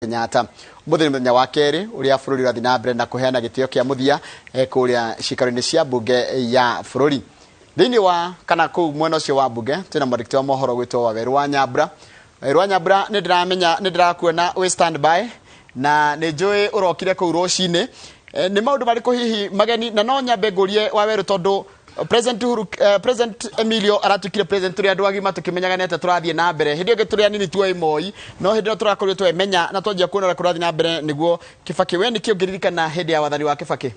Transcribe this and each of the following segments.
Kenyatta. Ũmũthĩ nĩ mũthenya wa kerĩ ũrĩa bũrũri ũrathiĩ na mbere na kũheana gĩtĩo kĩa mũthia kũrĩa ciikaro-inĩ cia mbunge ya bũrũri. Thĩinĩ wa kana kũu mwena ũcio wa mbunge twĩna mwandĩki wa mohoro gwĩtwo Wawerũ wa Nyambura. Wawerũ wa Nyambura, nĩ ndĩramenya nĩ ndĩrakuona wĩ stand by na nĩ njũĩ ũrokire kũu rũcinĩ. Nĩ maũndũ marĩkũ hihi mageni? Na no nyambe ngũrie, Wawerũ, tondũ President Uhuru, President Emilio aratuĩkire president tũrĩ andũ agima tũkĩmenyaga nĩ atĩa tũrathiĩ na mbere. Hĩndĩ ĩyo ĩngĩ tũrĩ anini tuoĩ Moi, no hĩndĩ ĩyo tũrakorirwo twemenya na twanjia kuona ũrĩa kũrathiĩ na mbere nĩguo Kibaki. We nĩkĩ ũngĩririkana hĩndĩ ya wathani wa Kibaki?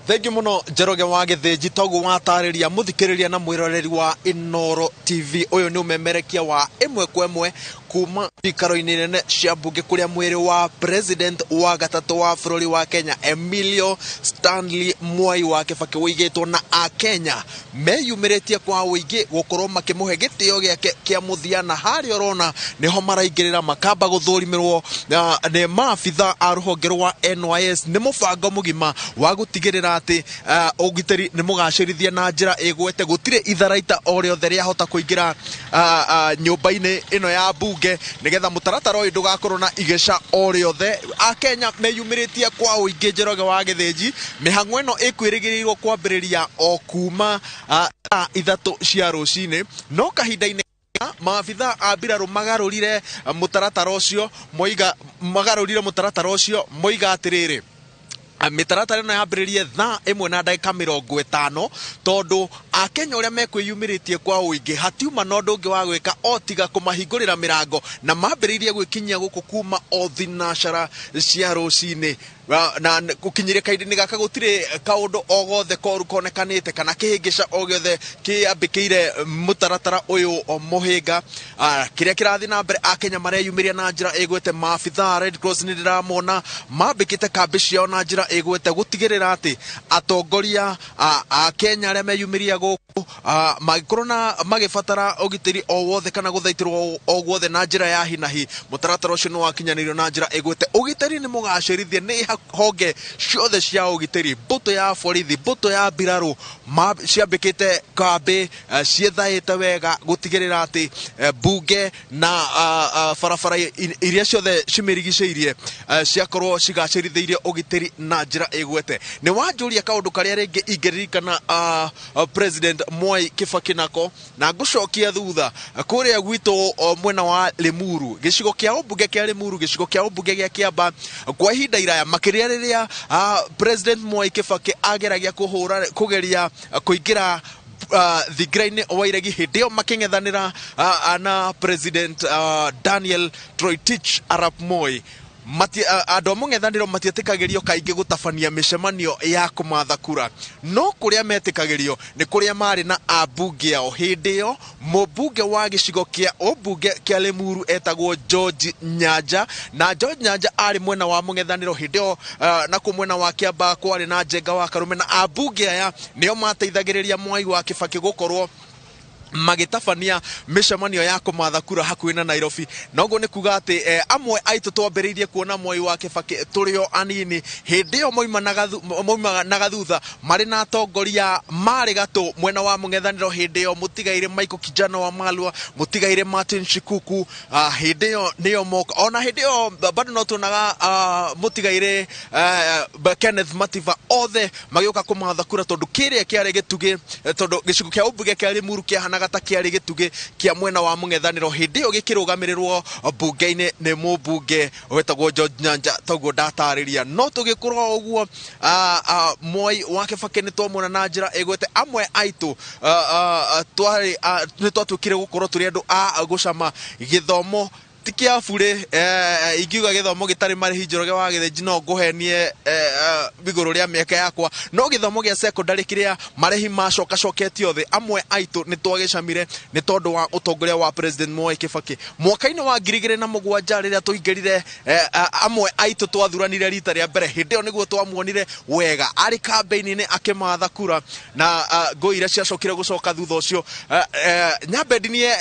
Thengiũ mũno, Njoroge wa Gĩthĩnji. Toguo watarĩria mũthikĩrĩria na mwĩroreri wa Inooro TV, ũyũ nĩ ũmemerekia wa ĩmwe kwa ĩmwe kuma cikaro-inĩ nene cia mbunge kũrĩa mwĩrĩ wa president wa gatatũ wa bũrũri wa Kenya, Emilio Stanley Mwai wa Kibaki, ũigĩtwo na Akenya meyumĩrĩtie kwa ũingĩ gũkorwo makĩmũhe gĩtĩo gĩake kĩa mũthia. Na harĩa ũrona nĩho maraingĩrĩra makamba gũthũrimĩrwo nĩ maabitha a rũhonge rwa NYS. Nĩ mũbango mũgima wa gũtigĩrĩra atĩ ũgitĩri nĩ mũgacĩrithie na njĩra ĩgwete, gũtirĩ itharaita o rĩothe rĩahota kũingĩra nyũmba-inĩ ĩno ya mbunge, nĩgetha mũtaratara ũyũ ndũgakorwo na igeca o rĩothe. Akenya meyumĩrĩtie kwa ũingĩ, Njoroge wa Gĩthĩnji. Mĩhang'o ĩno ĩkwĩrĩgĩrĩirwo kwambĩrĩria o kuma thaa 3 cia rũcinĩ, no kahinda-inĩ maabitha a mbirarũ magarũrire mũtaratara ũcio, moiga magarũrire mũtaratara ũcio, moiga atĩrĩrĩ, mĩtaratara ĩno yambĩrĩrie thaa 1 na ndagĩka 50, tondũ Akenya ũrĩa mekwĩyumĩrĩtie kwa ũingĩ hatiuma na ũndũ ũngĩ wa gwĩka o tiga kũmahingũrĩra mĩrango, na mambĩrĩirie gwĩkinyia gũkũ kuma o thinacara cia rũcinĩ, na gũkinyĩria kahinda-inĩ gaka gũtirĩ kaũndũ o gothe koru konekanĩte kana kĩhĩngĩca o gĩothe kĩambĩkĩire mũtaratara ũyũ mũhĩnga. Kĩrĩa kĩrathiĩ na mbere, Akenya mareyumĩria na njĩra ĩgwete. Maabitha a Red Cross nĩ ndĩramona mambĩkĩte kambĩ ciao na njĩra ĩgwete gũtigĩrĩra atĩ atongoria a Kenya arĩa meyumĩria gũkũ mangĩkorwo na magĩbatara ũgitĩri o wothe kana gũthaitĩrwo o guothe na njĩra ya hinahi, mũtaratara ũcio nĩ wakinyanĩirio na njĩra ĩgwete. Ũgitĩri nĩ mũgacĩrithie nĩ honge ciothe cia ũgitĩri, mbũtũ ya borithi, mbũtũ ya mbirarũ ciambĩkĩte kambĩ ciĩthaĩte wega gũtigĩrĩra atĩ mbunge na barabara iria ciothe cimĩrigicĩirie ciakorwo cigacĩrithĩirie ũgitĩri na njĩra ĩgwete. Nĩ wanjũria kaũndũ karĩa rĩngĩ ingĩririkana President Mwai Kibaki nako, na ngũcokia thutha kũrĩa gwitũ mwena wa Limuru, gĩcigo kĩa ũmbunge kĩa Limuru, gĩcigo kĩa ũmbunge gĩa Kĩamba, kwa ihinda iraya makĩria rĩrĩa President Mwai Kibaki ageragia kũhũra kũgeria kũingĩra thingira-inĩ wa iregi, hĩndĩ ĩyo makĩng'ethanĩra na President Daniel Toroitich arap Moi. Andũ a mũng'ethanĩro matietĩkagĩrio kaingĩ gũtabania mĩcemanio ya kũmatha kura, no kũrĩa metĩkagĩrio nĩ kũrĩa marĩ na ambunge ao. Hĩndĩ ĩyo mũmbunge wa gĩcigo kĩa ũmbunge kĩa Limuru etagwo George Nyanja, na George Nyanja arĩ mwena wa mũng'ethanĩro hĩndĩ ĩyo, na kũ mwena wa Kĩambaa kwarĩ na Njenga wa Karume, na ambunge aya nĩo mateithagĩrĩria Mwai wa Kibaki gũkorwo magĩtabania mĩcemanio ya kũmatha kura hakuhĩ na Nairobi. Noguo nĩ kuga atĩ amwe aitũ twambĩrĩirie kuona Mwai wa Kibaki tũrĩ o anini. Hĩndĩ ĩyo moimanaga thutha marĩ na atongoria marĩ gatũ mwena wa mũng'ethanĩro, hĩndĩ ĩyo mũtigairĩ Michael Kijana wa Malwa, mũtigairĩ Martin Shikuku, hĩndĩ ĩyo nĩyo moka. Ona hĩndĩ ĩyo bado no tuonaga mũtigairĩ Kenneth Mativa, othe magĩũka kũmatha kura, tondũ kĩrĩa kĩarĩ gĩtugĩ, tondũ gĩcigo kĩa ũmbunge kĩa Limuru kĩahanaga ta kĩarĩ gĩtugĩ kĩa mwena wa mũng'ethanĩro hĩndĩ ĩyo, gĩkĩrũgamĩrĩrwo mbunge-inĩ nĩ mũmbunge wetagwo George Nyanja, toguo ndatarĩria. No tũgĩkũra ũguo, Mwai wa Kibaki nĩ twamuona na njĩra ĩgwete. Amwe aitũ twarĩ nĩ twatuĩkire gũkorwo tũrĩ andũ a gũcama gĩthomo ti kĩa burĩ. Ingiuga gĩthomo gĩtarĩ marĩhi, Njoroge wa Gĩthĩnji, no ngũhenie igũrũ rĩa mĩaka yakwa, no gĩthomo gĩa secondary kĩrĩa marĩhi macokacoketio thĩ, amwe aitũ nĩ twagĩcamire nĩ tondũ wa ũtongoria wa President Mwai Kibaki mwaka-inĩ wa 2007, rĩrĩa tũingĩrire, amwe aitũ twathuranire rita rĩa mbere. Hĩndĩ ĩyo nĩguo twamuonire wega arĩ kambĩini-inĩ akĩmatha kura na ngũi iria ciacokire gũcoka thutha ũcio. Nyambe ndinie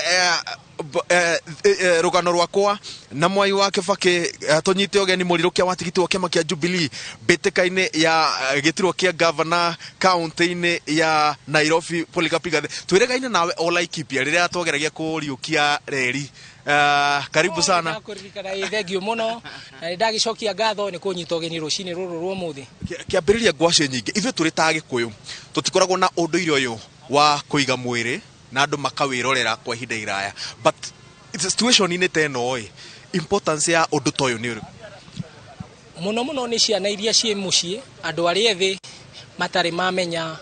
rũgano rwakwa. Na Mwai wa Kibaki tũnyite ũgeni mũrirũkia wa tigiti wa kĩama kĩa Jubilee mbĩtĩka-inĩ ya gĩturwa kĩa gavana kaunti-inĩ ya Nairobi Polycarp Igathe. Twĩregaine nawe o Laikipia rĩrĩa twageragia kũriũkia reri. Karibu sana. Ndakuririkana, ĩ thengio mũno, na nĩ ndagĩcokia ngatho nĩ kũnyita ũgeni rũcinĩ rũrũ rwa ũmũthĩ. Kĩambĩrĩria ngwacĩ nyingĩ, ithuĩ tũrĩ ta Agĩkũyũ tũtikoragwo na ũndũire ũyũ wa kũiga mwĩrĩ na andũ makawĩrorera kwa ihinda iraya, but situation-inĩ ta ĩno ĩ, importance ya ũndũ ta ũyũ nĩ ũrĩkũ? Mũno mũno nĩ ciana iria ciĩ mũciĩ, andũ arĩa ethĩ matarĩ mamenya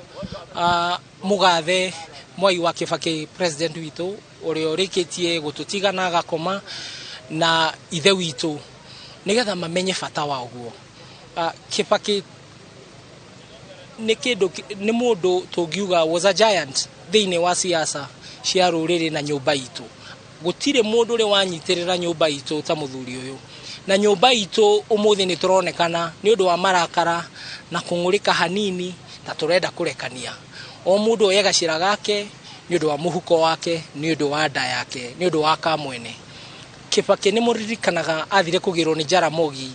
mũgathe Mwai wa Kibaki, president witũ ũrĩa ũrĩkĩtie gũtũtiga na agakoma na ithe witũ, nĩgetha mamenye bata wa ũguo. Kibaki nĩ kĩndũ, nĩ mũndũ tũngiuga was a giant thĩinĩ wa siasa cia rũrĩrĩ na nyũmba itũ. Gũtirĩ mũndũ ũrĩ wanyitĩrĩra nyũmba itũ ta mũthuri ũyũ, na nyũmba itũ ũmũthĩ nĩ tũronekana nĩ ũndũ wa marakara na kũng'ũrĩka hanini ta tũrenda kũrekania, o mũndũ oye gacĩra gake nĩ ũndũ wa mũhuko wake, nĩ ũndũ wa nda yake, nĩ ũndũ wa kamwene. Kibaki nĩ mũririkanaga athire kũgĩrwo nĩ Jaramogi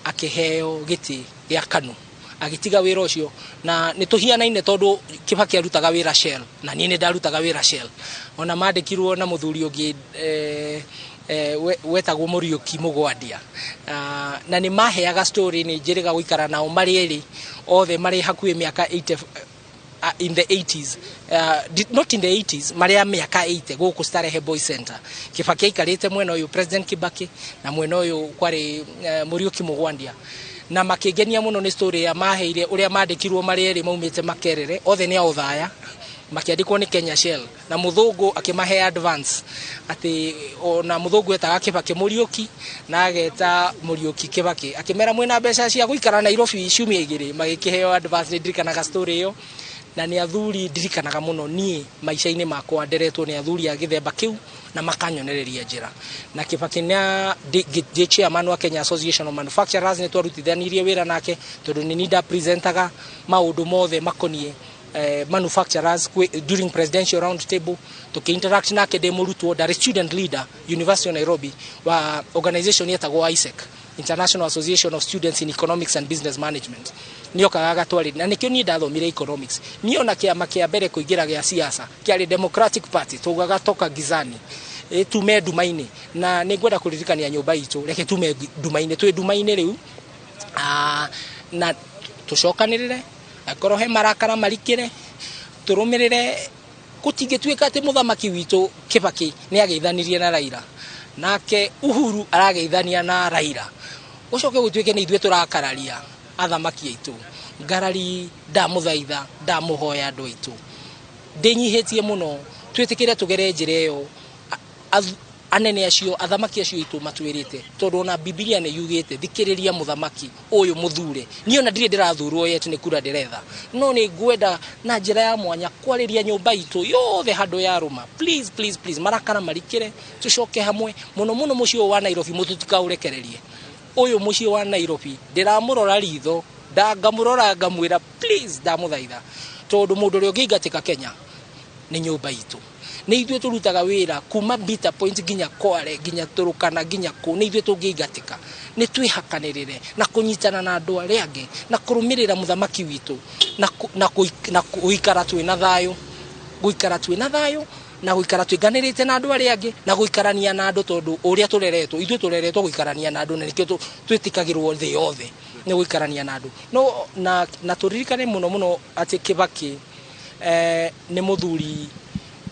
akĩheo gĩtĩ gĩa KANU, agĩtiga wĩra ũcio, na nĩ tũhianaine tondũ Kibaki arutaga wĩra Shell na niĩ nĩ ndarutaga wĩra Shell. Ona mandĩkirwo na mũthuri ũngĩ wetagwo Mũriũki Mũgwandia. Na nĩ maheaga story, nĩ njĩrĩga gũikara nao marĩ erĩ othe marĩ hakuhĩ mĩaka 80, in the 80s, not in the 80s, marĩ a mĩaka 80 gũkũ Starehe Boys Center. Kibaki aikarĩte mwena ũyũ, President Kibaki, na mwena ũyũ kwarĩ Mũriũki Mũgwandia, na makĩngenia mũno nĩ story ya maheire ũrĩa mandĩkirwo marĩ erĩ maumĩte Makerere, othe nĩ a Othaya, makĩandĩkwo nĩ Kenya Shell, na mũthũngũ akĩmahe advance atĩ ona mũthũngũ etaga Kibaki Mũriũki na ageta Mũriũki Kibaki, akĩmera mwĩna mbeca cia gũikara Nairobi ciumia 2, magĩkĩheo advance. Nĩ ndirikanaga story ĩyo, na nĩ athuri ndirikanaga mũno niĩ maica-inĩ makwa, nderetwo nĩ athuri a gĩthemba kĩu na makanyonereria njĩra. Na Kibaki na ndĩ chairman wa Kenya Association of Manufacturers, nĩ twarutithanirie wĩra nake tondũ nĩ niĩ ndapresentaga maũndũ mothe makoniĩ manufacturers during presidential round table. Tukiinteract nake ndĩ mũrutwo, ndarĩ student leader University of Nairobi wa organization yetagwo ISEC, International Association of Students in Economics and Business Management. Nĩokaga agatwarĩria, na nĩkĩo niĩ ndathomire economics. Niĩ ona kĩama kĩa mbere kũingĩra gĩa siasa kĩarĩ Democratic Party, tugaga toka gizani, tume nduma-inĩ, na nĩ ngwenda kũririkania nyũmba itũ, reke tume nduma-inĩ, twĩ nduma-inĩ rĩu, na tũcokanĩrĩre, akorwo he marakara marikĩre, tũrũmĩrĩre. Gũtingĩtuĩka atĩ mũthamaki witũ Kibaki nĩ ageithanirie na Raila, nake Uhuru arageithania na Raila, gũcoke gũtuĩke nĩ ithuĩ tũrakararia athamaki aitũ. Ngarari, ndamũthaitha, ndamũhoya andũ aitũ, ndĩnyihĩtie mũno, twĩtĩkĩre tũgere njĩra ĩyo anene acio, athamaki acio aitũ matwĩrĩte, tondũ ona Bibilia nĩ yugĩte thikĩrĩria mũthamaki ũyũ mũthure. Niĩ ona ndirĩ ndĩrathurwo yet, nĩ kura ndĩretha, no nĩ ngwenda na njĩra ya mwanya kwarĩria nyũmba itũ yothe handũ ya rũma. Please, please, please, marakara marikĩre, tũcoke hamwe, mũno mũno mũciĩ ũyũ wa Nairobi mũtũtikaũrekererie. Ũyũ mũciĩ wa Nairobi ndĩramũrora ritho, ngamũrora ngamwĩra please, ndamũthaitha, tondũ mũndũ ũrĩa ũngĩingatĩka Kenya nĩ nyũmba itũ, nĩ ithuĩ tũrutaga wĩra kuma Bita Point nginya Kware, nginya Turukana, nginya kũ, nĩ ithuĩ tũngĩingatĩka. Nĩ twĩhakanĩrĩre na kũnyitana na andũ arĩa angĩ na kũrũmĩrĩra mũthamaki witũ na gũikara twĩna thayũ, gũikara twĩna thayũ na gũikara twĩnganĩrĩte na andũ arĩa angĩ na gũikarania na andũ, tondũ ũrĩa tũreretwo, ithuĩ tũreretwo gũikarania na andũ, na nĩkĩo twĩtĩkagĩrwo thĩ yothe nĩ gũikarania na andũ. No na tũririkane mũno mũno atĩ Kibaki nĩ mũthuri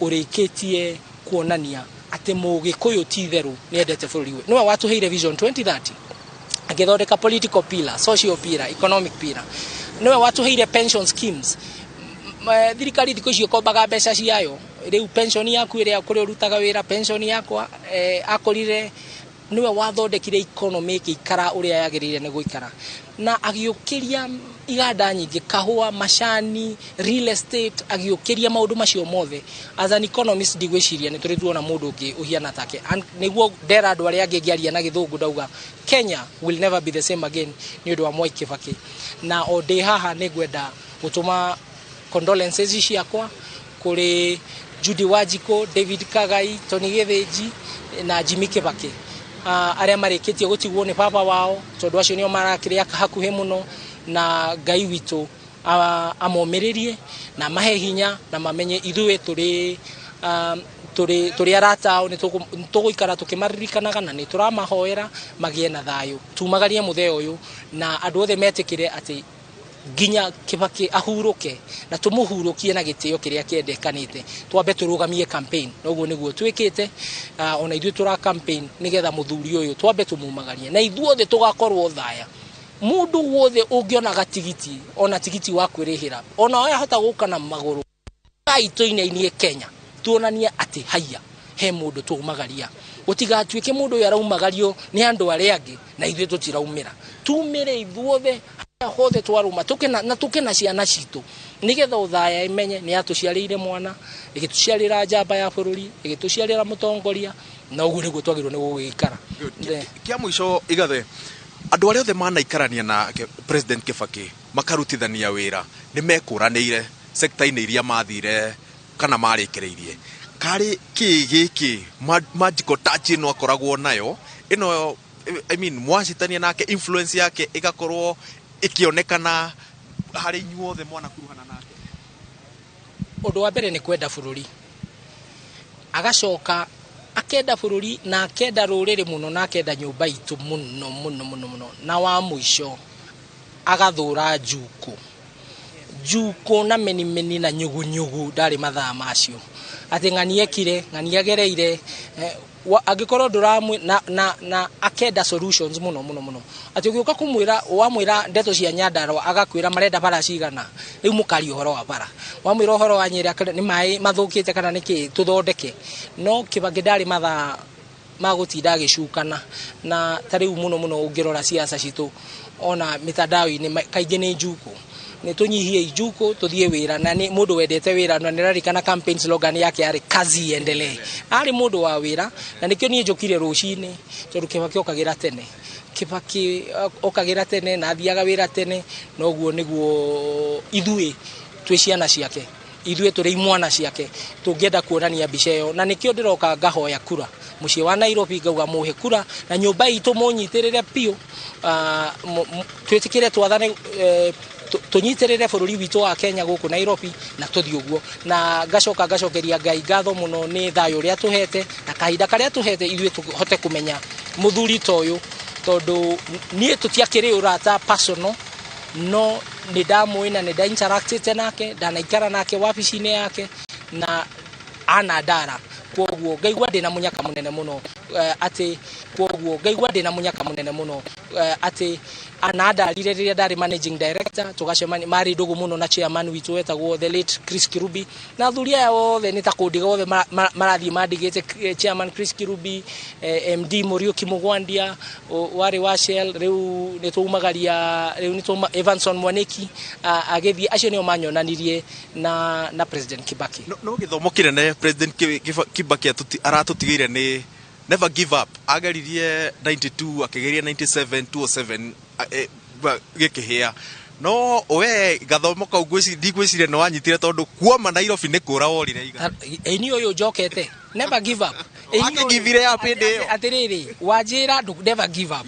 ũrĩkĩtie kuonania atĩ mũgĩkũyũ ti itherũ nĩ endete bũrũri ũyũ. Nĩwe watũheire Vision 2030, agĩthondeka political pillar, social pillar, economic pillar. Nĩwe watũheire pension schemes. Thirikari thikũ ici ĩkombaga mbeca ciayo, rĩu pension yaku ĩrĩa kũrĩa ũrutaga wĩra, pension yakwa, akorire nĩwe wathondekire economy ĩgĩikara ũrĩa yagĩrĩire nĩ gũikara, na agĩũkĩria iganda nyingĩ, kahũa, macani, real estate, agĩũkĩria maũndũ macio mothe. As an economist, ndigwĩciria nĩ tũrĩ tuona mũndũ ũngĩ ũhiana take. And nĩguo ndera andũ arĩa angĩ ngĩaria na gĩthũngũ ndauga Kenya will never be the same again nĩ ũndũ wa Mwai Kibaki. Na o ndĩ haha nĩ ngwenda gũtũma condolences ciakwa kũrĩ Judy Wanjikũ, David Kagai, Tony Gĩthĩnji na Jimmy Kibaki. arĩa marĩkĩtie gũtigwo nĩ baba wao, tondũ acio nĩo marakĩrĩ hakuhĩ mũno, na Ngai witũ amomĩrĩrie na mahe hinya na mamenye ithuĩ tũrĩ arata ao, nĩ tũgũikara tũkĩmaririkanaga na nĩ tũramahoera magĩe na thayũ. Tumagarie mũthee ũyũ na andũ othe metĩkĩre atĩ nginya Kibaki ahurũke na tũmũhurũkie na gĩtĩo kĩrĩa kĩendekanĩte. Twambe tũrũgamie campaign, noguo nĩguo twĩkĩte, ona ithuĩ tũra campaign nĩgetha mũthuri ũyũ twambe tũmumagarie na ithuothe tũgakorwo thaya. Mũndũ wothe ũngĩona gatigiti, ona tigiti wa kwĩrĩhĩra, ona ahota gũka na magũrũ tũinainie Kenya, tuonanie atĩ haiya he mũndũ twaumagaria. Gũtigatuĩke mũndũ ũyũ araumagario nĩ andũ arĩa angĩ na ithuĩ tũtiraumĩra. Tumĩre ithuothe hothe twaruma na tũke na ciana citũ nĩgetha ũthaya imenye nĩ atũciarĩire mwana, ĩgĩtũciarĩra njamba ya bũrũri, ĩgĩtũciarĩra mũtongoria, na ũguo nĩguo twagĩrĩirwo nĩ gũgĩikara. Kĩa mũico Igathe, andũ arĩa othe manaikarania na President Kibaki makarutithania wĩra nĩ mekũranĩire sekta-inĩ iria mathire kana marĩkĩrĩirie. Karĩ kĩ gĩkĩ magical touch ĩno akoragwo nayo ĩno, I mean, mwacitania nake influence yake ĩgakorwo ĩkĩonekana harĩ inyuothe mwanakuruhana nake? Ũndũ wa mbere nĩ kwenda bũrũri, agacoka akenda bũrũri na akenda rũrĩrĩ mũno na akenda nyũmba itũ mũno mũno mũno mũno, na wa mũico agathũra njukũ njukũ na menimeni na nyugunyugu ndarĩ mathaa macio atĩ ng'ani ekire, ng'ani agereire, angĩkorwo ndũramwĩ na akenda solutions mũno mũno mũno, atĩ ũgĩũka kũmwĩra wamwĩra ndeto cia Nyandarua agakwĩra marenda bara cigana, rĩu mũkaria ũhoro wa bara, wamwĩra ũhoro wa Nyĩrĩ nĩ maĩ mathũkĩte kana nĩkĩ tũthondeke. No Kibaki ndarĩ mathaa ma gũtinda agĩcukana, na ta rĩu mũno mũno ũngĩrora siasa citũ ona mitandao-inĩ kaingĩ nĩ njukũ. Nĩ tũnyihie injukũ tũthiĩ wĩra, na nĩ mũndũ wendete wĩra, na nĩrarikana campaign slogan yake yarĩ kazi iendelee. Arĩ mũndũ wa wĩra, na nĩkĩo niĩ njũkire rũcinĩ tondũ Kibaki okagĩra tene. Kibaki okagĩra tene na athiaga wĩra tene, noguo nĩguo ithuĩ twĩ ciana ciake, ithuĩ tũrĩ imwana ciake, tũngĩenda kuonania mbica ĩyo, na nĩkĩo ndĩroka ngahoya kura mũciĩ wa Nairobi, ngauga mũhe kura na nyũmba itũ mũnyitĩrĩre biũ, twĩtĩkĩre twathane, tũnyitĩrĩre bũrũri witũ wa Kenya gũkũ Nairobi na tũthiĩ ũguo. Na ngacoka ngacokeria Ngai ngatho mũno nĩ thayũ ũrĩa tũhete na kahinda karĩa tũhete ithuĩ tũhote kũmenya mũthuri ta ũyũ, tondũ niĩ tũtiakĩrĩ ũrata personal, no nĩ ndamũĩ na nĩ ndainteractĩte nake, ndanaikara nake wabici-inĩ yake na ana ndara, kwoguo ngaigua ndĩna mũnyaka mũnene mũno, atĩ kwoguo ngaigua ndĩna mũnyaka mũnene mũno, atĩ anandarire rĩrĩa ndarĩ managing director, tũgacemania marĩ ndũgũ mũno na chairman witũ wetagwo the late Chris Kirubi, na athuri aya othe nĩ ta kũndiga othe marathiĩ mandigĩte, chairman Chris Kirubi, MD Muriuki Mugwandia warĩ wa Shell, rĩu nĩ twaumagaria, rĩu nĩ twauma Evanson Mwaniki agĩthiĩ, acio nĩo manyonanirie na President Kibaki. No gĩthomo kĩnene President Kibaki aratũtigĩire nĩ never give up. Ageririe 92, akĩgeria 97, 207 gĩkĩhĩa, no we gathomo kau ndigwĩciria nĩ wanyitire, tondũ kuoma Nairobi nĩ kũra worire iga. Ĩni ũyũ njokete never give up. Wakĩgivire up hĩndĩ ĩyo. Atĩrĩrĩ, wanjĩra never give up.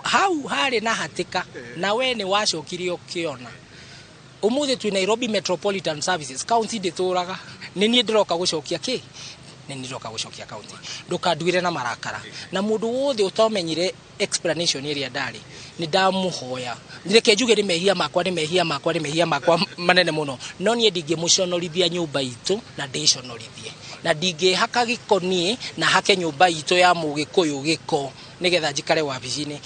Hau harĩ na hatĩka na we nĩ wacokire ũkĩona ũmũthĩ twĩ Nairobi Metropolitan Services, county ndĩtũraga, nĩ niĩ ndĩroka gũcokia kĩ, nĩ niĩ ndĩroka gũcokia county, ndũkanduĩre na marakara. Na mũndũ wothe ũtamenyire explanation ĩrĩa ndarĩ, nĩ ndamũhoya reke njuge nĩ mehia makwa, nĩ mehia makwa, nĩ mehia makwa manene mũno, no niĩ ndingĩmũconorithia nyũmba itũ na ndĩconorithie, na ndingĩhaka gĩko niĩ na hake nyũmba itũ ya mũgĩkũyũ gĩko nĩgetha njikare wabici-inĩ.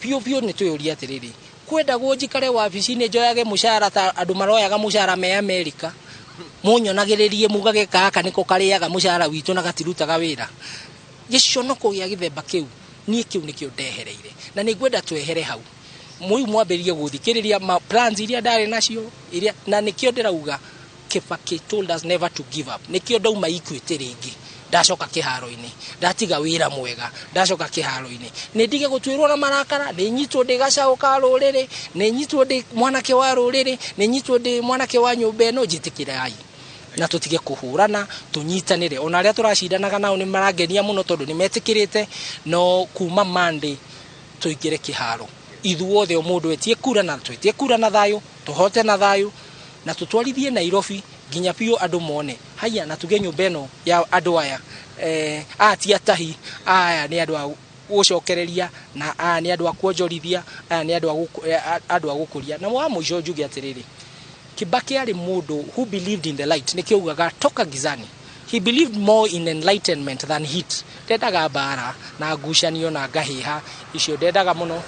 Biũ biũ nĩ twĩyũrie atĩrĩrĩ, kwendagwo njikare wabici-inĩ njoyage mũcara ta andũ maroyaga mũcara me Amerika, mũnyonagĩrĩrie mugage gaka nĩko karĩaga mũcara witũ na gatirutaga wĩra. Gĩconoko gĩa gĩthemba kĩu niĩ kĩu nĩkĩo ndehereire, na nĩ ngwenda twehere hau. Mũiu mwambĩrĩrie gũthikĩrĩria plans iria ndarĩ nacio iria, na nĩkĩo ndĩrauga Kibaki told us never to give up. Nĩkĩo ndauma Equity rĩngĩ, ndacoka kĩharo-inĩ, ndatiga wĩra mwega, ndacoka kĩharo-inĩ, nĩ ndige gũtuĩrwo na marakara, nĩ nyitwo ndĩ gacaũ ka rũrĩrĩ, nĩ nyitwo ndĩ mwanake wa rũrĩrĩ, nĩ nyitwo ndĩ mwanake wa nyũmba ĩno, njĩtĩkĩre ai. Na tũtige kũhũrana, tũnyitanĩre. Ona arĩa tũracindanaga nao nĩ marangenia mũno tondũ nĩ metĩkĩrĩte. No kuma Monday tũingĩre kĩharo ithuothe, o mũndũ etie kura, na twĩtie kura na thayũ, tũhote na thayũ, na tũtwarithie Nairobi nginya biũ andũ mone haya, na tuge nyũmba ĩno ya andũ aya, aya ti atahi, aya nĩ andũ a gũcokereria, na aya nĩ andũ a kuonjorithia, aya nĩ andũ a gũkũria. Na wa mũico njuge atĩrĩrĩ, Kibaki arĩ mũndũ who believed in the light. Nĩkĩo augaga toka gizani. He believed more in enlightenment than heat. Ndendaga mbara na ngucanio na ngahĩha icio, ndendaga mũno,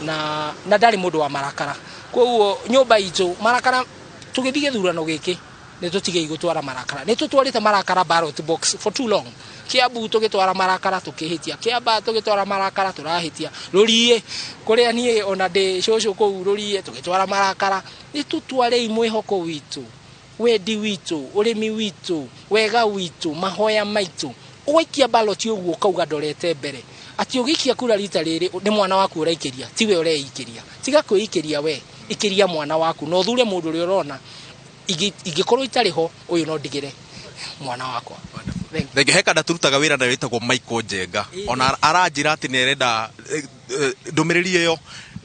na ndarĩ mũndũ wa marakara. Koguo nyũmba itũ marakara, tũgĩthiĩ gĩthurano gĩkĩ nĩ tũtigei gũtwara marakara. Nĩ tũtwarĩte marakara ballot box for too long. Kiambu tũgĩtwara marakara tũkĩhĩtia, Kiambaa tũgĩtwara marakara tũrahĩtia, Rũriĩ kũrĩa niĩ ona ndĩ cũcũ kũu Rũriĩ tũgĩtwara marakara. Nĩ tũtwarei mwĩhoko witũ, wendi witũ, ũrĩmi witũ, wega witũ, mahoya maitũ. Ũgaikia ballot ũguo ũkauga ndorete mbere atĩ ũgĩikia kura rita rĩrĩ nĩ mwana waku ũraikĩria, tiwe ũreikĩria. Tiga kwĩikĩria we, ikĩria mwana waku, na ũthure mũndũ ũrĩa ũrona ingĩkorwo itarĩ ho, ũyũ no ndigĩre mwana wakwa. Thank you. Thenge he kanda turutaga wĩra nayo ĩtagwo Michael Njenga, ona aranjĩra atĩ nĩ arenda ndũmĩrĩri ĩyo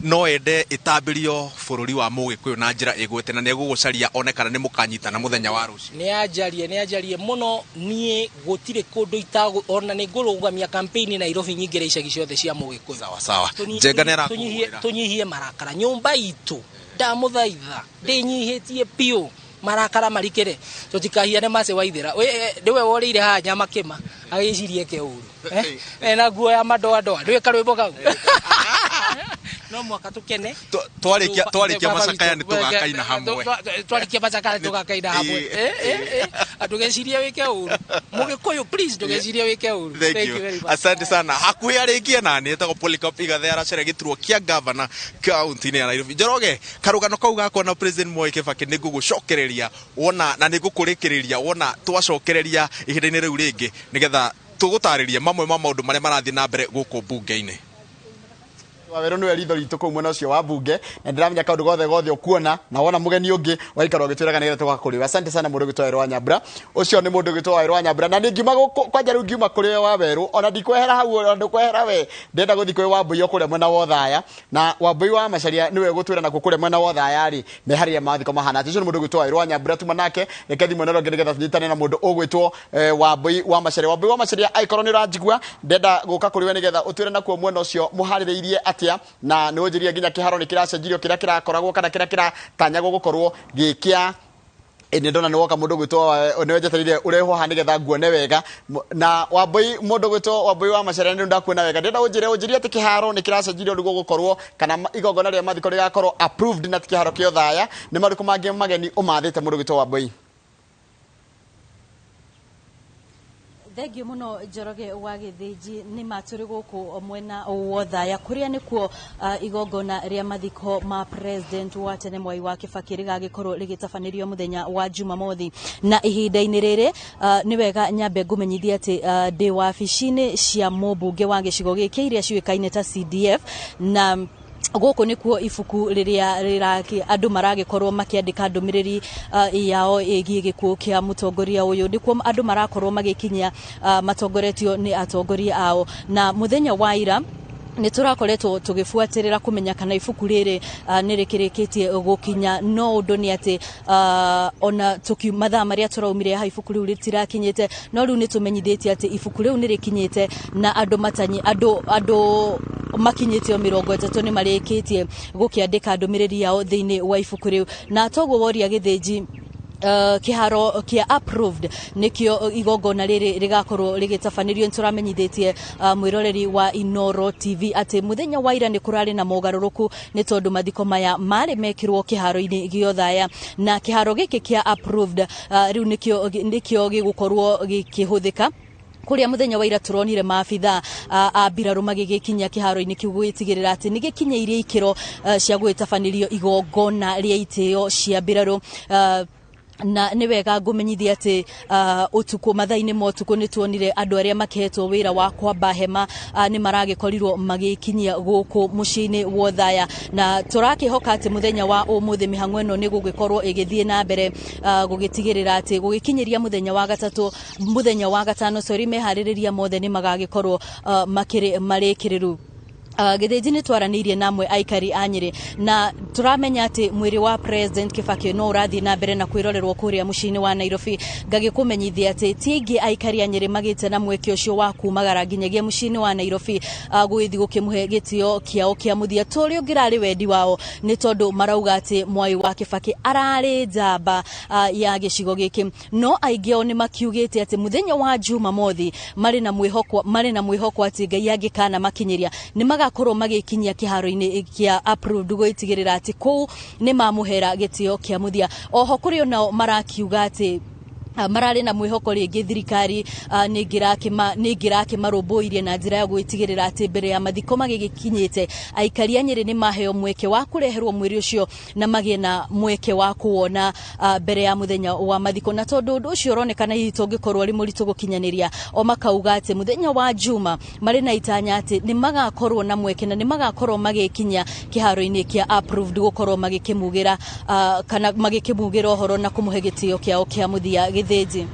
no ende ĩtambĩrio bũrũri wa Mũgĩkũyũ na njĩra ĩgwĩte, na nĩ egũgũcaria one kana nĩ mũkanyitana mũthenya wa rũciũ. Nĩ anjarie, nĩ anjarie mũno. Niĩ gũtirĩ kũndũ itagũ, ona nĩ ngũrũgamia campaign Nairobi, nyingĩre icagi ciothe cia Mũgĩkũyũ. Sawa sawa. Njenga nĩ arakũhũrĩra. Tũnyihie marakara nyũmba itũ, ndamũthaitha, ndĩnyihĩtie biũ marakara marikĩre, tũtikahiane. Mace Waithĩra nĩwe worĩire haha nyama kĩma agĩcirie ke ũru. Ena nguo ya madoadoa, nĩwe karwĩmbo kau. No mwaka tũkene. Twarĩkia macakaya nĩ tũgakaina hamwe. Twarĩkia macakaya tũgakaina hamwe. Ndũgecirie wĩke ũru, Mũgĩkũyũ, please, ndũgecirie wĩke ũru. Thank you. Very much. Asante sana. Hakuhĩ arĩkie na nĩ etagwo Polycarp Igathe, aracera gĩturwa kĩa gavana kaunti-inĩ ya Nairobi. Njoroge, karũgano kau gakwa na President Moi Kibaki nĩ ngũgũcokereria wona na nĩ ngũkũrĩkĩrĩria wona twacokereria ihinda-inĩ rĩu rĩngĩ, nĩgetha tũgũtarĩrie mamwe ma maũndũ marĩa marathiĩ na mbere gũkũ mbunge-inĩ. Wawerũ nĩwe ritho ritũ kũu mwena ũcio wa mbunge, na ndĩramenya kaũndũ gothe gothe ũkuona na wona mũgeni ũngĩ waikara ũgĩtwĩraga nĩgetha tũgakũrĩwa. Asante sana mũndũ ũgĩtwo Wawerũ wa Nyambura. Ũcio nĩ mũndũ ũgĩtwo Wawerũ wa Nyambura, na nĩ ngiuma gũkũ kwanja rĩu ngiuma kũrĩ Wawerũ, ona ndikwehera hau, ona ndũkwehera we, ndĩrenda gũthiĩ kwĩ Wambũi o kũrĩa mwena wa Othaya, na Wambũi wa Macharia nĩwe ũgũtwĩra nakuo kũrĩa mwena wa Othaya rĩ meharĩria mathiko mahana atĩa. Ũcio nĩ mũndũ ũgwĩtwo Wawerũ wa Nyambura tuma nake. Reke thiĩ mwena ũrĩa ũngĩ nĩgetha tũnyitane na mũndũ ũgwĩtwo Wambũi wa Macharia. Wambũi wa Macharia, angĩkorwo nĩ ũranjigua, ndenda gũka kũrĩ we nĩgetha ũtwĩre nakuo mwena ũcio mũharĩrĩirie atĩa, na nĩ ũnjĩrie nginya kĩharo nĩ kĩracenjirio kĩrĩa kĩrakoragwo kana kĩrĩa kĩratanyagwo gũkorwo gĩkĩa. Nĩ ndona nĩ woka, mũndũ ũgwĩtwo nĩ njetereire ũrehwo haha nĩgetha nguone wega. Na Wambũi, mũndũ ũgwĩtwo Wambũi wa Macharia, nĩ ndakuona wega. Ndĩrenda ũnjĩre atĩ kĩharo nĩ kĩracenjirio nĩguo gũkorwo kana igongona rĩa mathiko rĩgakorwo approved na ti kĩharo kĩa Othaya. Nĩ marĩkũ mangĩ mageni ũmathĩte, mũndũ ũgwĩtwo Wambũi? Thengio mũno, Njoroge wa Gĩthĩnji. Nĩ ma tũrĩ gũkũ mwena wa Othaya kũrĩa nĩkuo igongona rĩa mathiko ma President wa tene Mwai wa Kibaki rĩgagĩkorwo rĩgĩtabanĩrio mũthenya wa Jumamothi. Na ihinda-inĩ rĩrĩ nĩ wega nyambe ngũmenyithie atĩ ndĩ wabici-inĩ cia mũmbunge wa gĩcigo gĩkĩ iria ciũĩkaine ta CDF, na gũkũ nĩkuo ibuku rĩrĩa andũ maragĩkorwo makĩandĩka ndũmĩrĩri yao ĩgiĩ gĩkuũ kĩa mũtongoria ũyũ, nĩkuo andũ marakorwo magĩkinyia matongoretio nĩ atongoria ao. Na mũthenya wa ira nĩ tũrakoretwo tũgĩbuatĩrĩra kũmenya kana ibuku rĩrĩ nĩ rĩkĩrĩkĩtie gũkinya, no ũndũ nĩ atĩ ona mathaa marĩa tũraumire haha ibuku rĩu rĩtirakinyĩte. No rĩu nĩ tũmenyithĩtie atĩ ibuku rĩu nĩ rĩkinyĩte, na andũ matanyi andũ makinyĩte o 30 nĩ marĩkĩtie gũkĩandĩka ndũmĩrĩri yao thĩinĩ wa ibuku rĩu. Na toguo woria Gĩthĩnji, kĩharo kĩa approved nĩkĩo igongona rĩrĩ rĩgakorwo rĩgĩtabanĩrio. Nĩ tũramenyithĩtie mwĩroreri wa Inoro TV atĩ mũthenya wa ira nĩ kũrarĩ na mogarũrũku, nĩ tondũ mathiko maya marĩ mekĩrwo kĩharo-inĩ gĩa Othaya, na kĩharo gĩkĩ kĩa approved rĩu nĩkĩo gĩgũkorwo gĩkĩhũthĩka, kũrĩa mũthenya wa ira tũronire maabitha a mbirarũ magĩgĩkinya kĩharo-inĩ kĩu gũgĩtigĩrĩra atĩ nĩ gĩkinyĩirie ikĩro cia gũgĩtabanĩrio igongona rĩa itĩo cia mbirarũ. Na nĩ wega ngũmenyithia atĩ ũtukũ mathaa-inĩ ma ũtukũ nĩ tuonire andũ arĩa makĩhetwo wĩra wa kwamba hema nĩ maragĩkorirwo magĩkinyia gũkũ mũciĩ-inĩ wa Othaya, na tũrakĩhoka atĩ mũthenya wa ũmũthĩ mĩhang'o ĩno nĩ gũgĩkorwo ĩgĩthiĩ na mbere gũgĩtigĩrĩra atĩ gũgĩkinyĩria mũthenya wa gatatũ, mũthenya wa gatano, sorry, meharĩrĩria mothe nĩ magagĩkorwo makĩrĩ marĩkĩrĩru. Gĩthĩnji nĩ twaranĩirie na amwe aikari a Nyĩrĩ, na tũramenya atĩ mwĩrĩ wa President Kibaki no ũrathiĩ na mbere na kwĩrorerwo kũrĩa mũciĩ-inĩ wa Nairobi. Ngagĩkũmenyithia atĩ ti aingĩ aikari a Nyĩrĩ magĩte na mweke ũcio wa kumagara nginyagia mũciĩ-inĩ wa Nairobi gũgĩthiĩ gũkĩmũhe gĩtĩo kĩao kĩa mũthia ta ũrĩa ũngĩrarĩ wendi wao, nĩ tondũ marauga atĩ Mwai wa Kibaki ararĩ njamba ya gĩcigo gĩkĩ. No aingĩ ao nĩ makiugĩte atĩ mũthenya wa Jumamothi marĩ na mwĩhoko atĩ Ngai angĩkana makinyĩria nĩ magakorwo magĩkinyia kĩharo-inĩ kĩa approved gũgĩtigĩrĩra atĩ kũu nĩ mamũhera gĩtĩo kĩa mũthia. Oho kũrĩ onao marakiuga atĩ mararĩ na mwĩhoko rĩngĩ thirikari nĩ ĩngĩrakĩmarũmbũirie na njĩra ya gwĩtigĩrĩra atĩ mbere ya mathiko magĩgĩkinyĩte aikari a Nyĩrĩ nĩ maheo mweke wa kũreherwo mwĩrĩ ũcio na magĩe na mweke wa kũwona mbere ya mũthenya wa mathiko. Na tondũ ũndũ ũcio ũronekana hihi tũngĩkorwo ũrĩ mũritũ gũkinyanĩria, o makauga atĩ mũthenya wa Juma marĩ na itanya atĩ nĩ magakorwo na mweke na nĩ magakorwo magĩkinya kĩharo-inĩ kĩa approved gũkorwo magĩkĩmugĩra kana magĩkĩmugĩra ũhoro na kũmũhe gĩtĩo kĩao kĩa mũthia. Gĩthĩnji.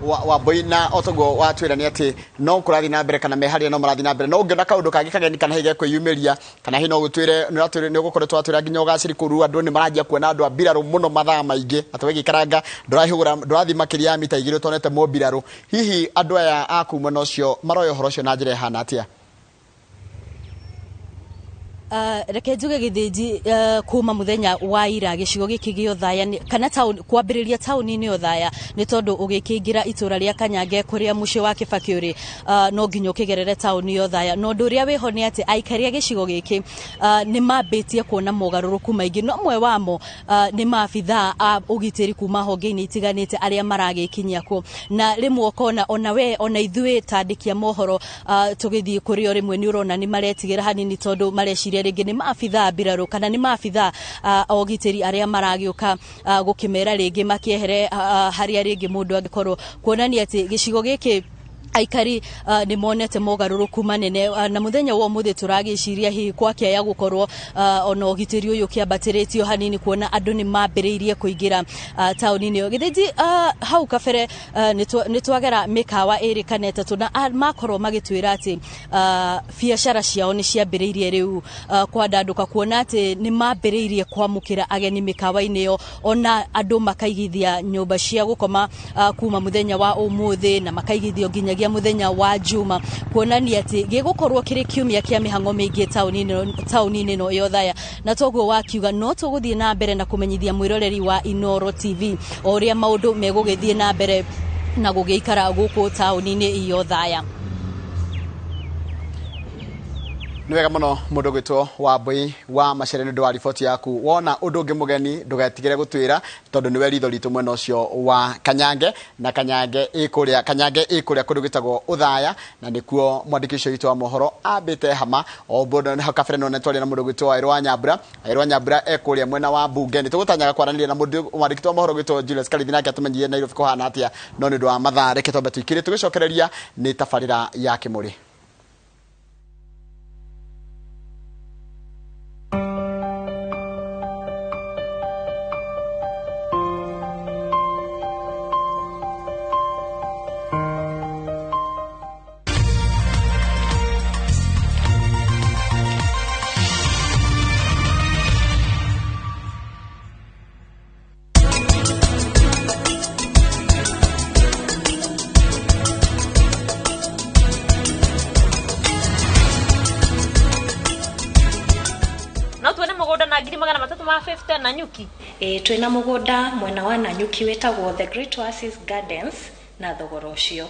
Wa na otoguo watwĩra nĩ atĩ no kũrathiĩ na mbere kana meharĩria no marathiĩ na mbere, no ũngĩona kaũndũ kangĩ kageni kana hihi gekwĩyumĩria kana hihi no gũtwĩre nĩ ũgũkoretwo watwĩra nginya ũgacĩri kũu andũ nĩ maranjia kuona andũ a mbirarũ mũno mathaa maingĩ, atĩ wegĩikaranga ndũrahũra ndũrathiĩ makĩria ya mita 2 ũtonete mũmbirarũ. Hihi andũ aya a kuma na ũcio maroya ũhoro ũcio na njĩra ĩhana atĩa? Reke njuge, Gĩthĩnji, kuma mũthenya wa ira gĩcigo gĩkĩ gĩa Othaya kana town, kwambĩrĩria taũni-inĩ Othaya, nĩ tondũ ũgĩkĩingĩra itũra rĩa Kanyange kũrĩa mũciĩ wa Kibaki ũrĩ, no nginya ũkĩgerere taũni ya Othaya. Na ũndũ ũrĩa wĩho nĩ atĩ aikari a gĩcigo gĩkĩ nĩ mambĩtie kuona mogarũrũku maingĩ, no ũmwe wamo nĩ maabithaa a ũgitĩri kuma honge-inĩ itiganĩte arĩa maragĩkinyia kuo. Na rĩmwe ũkona ona we ona ithuĩ ta andĩki a mohoro tũgĩthiĩ kũrĩ o rĩmwe nĩ ũrona nĩ maretigĩra hanini, tondũ mareciria rĩngĩ nĩ maabithaa mbirarũ kana nĩ maabithaa a ũgitĩri arĩa maragĩũka gũkĩmera rĩngĩ makĩehere harĩa rĩngĩ mũndũ angĩkorwo, kuonania atĩ gĩcigo gĩkĩ aikari nĩ monete mogarũrũku manene. Na mũthenya wa ũmũthĩ tũragĩciria hihi kwakĩaya gũkorwo ona ũgitĩri ũyũ ũkĩambatĩrĩtio hanini, kuona andũ nĩ mambĩrĩirie kũingĩra taũni-inĩ ĩyo. Gĩthĩnji, hau kabere nĩ twagera mĩkawa 2 kana 3 na makorwo magĩtwĩra atĩ biacara ciao nĩ ciambĩrĩirie rĩu kwandandũka, kuona atĩ nĩ mambĩrĩirie kwamũkĩra ageni mĩkawa-inĩ ĩyo, ona andũ makaigithia nyũmba cia gũkoma kuma mũthenya wa ũmũthĩ na makaigithio nginyagia mũthenya wa Juma, kuonania atĩ gĩgũkorwo kĩrĩ kiumia kĩa mĩhang'o mĩingĩ taũni-inĩ ĩno ya Othaya. Na toguo wakiuga, no tũgũthiĩ na mbere na kũmenyithia mwĩroreri wa Inooro TV o ũrĩa maũndũ megũgĩthiĩ na mbere na gũgĩikara gũkũ taũni-inĩ ya Othaya. Nĩ wega mũno, mũndũ gwĩtwo Wambui wa Macere, nĩ ũndũ wa riboti yaku. Wona ũndũ ũngĩ mũgeni ndũgetigĩre gũtwĩra, tondũ nĩwe ritho ritũ mwena ũcio wa Kanyange, na Kanyange ĩ kũrĩa, Kanyange ĩ kũrĩa kũndũ gwĩtagwo Ũthaya, na nĩkuo mwandĩki ũcio witũ wa mohoro ambĩte hama. O bado hau kabere no twaria na mũndũ gwĩtwo Wairũ wa Nyambura. Wairũ wa Nyambura e kũrĩa mwena wa mbunge. Nĩ tũgũtanyaga kwaranĩria na mũndũ mwandĩki wa mohoro gwĩtwo Julius Karithi nake atũmenyithie Nairobi kũhana atĩa, no nĩ ũndũ wa mathaa reke twambe tũikĩrie tũgĩcokereria nĩ tabarĩra ya Kĩmũrĩ. No tuone mũgũnda na 350,000 Nanyuki? Ĩĩ, twĩna mũgũnda mwena wa Nanyuki wĩtagwo The Great Oasis Gardens na thogora ũcio.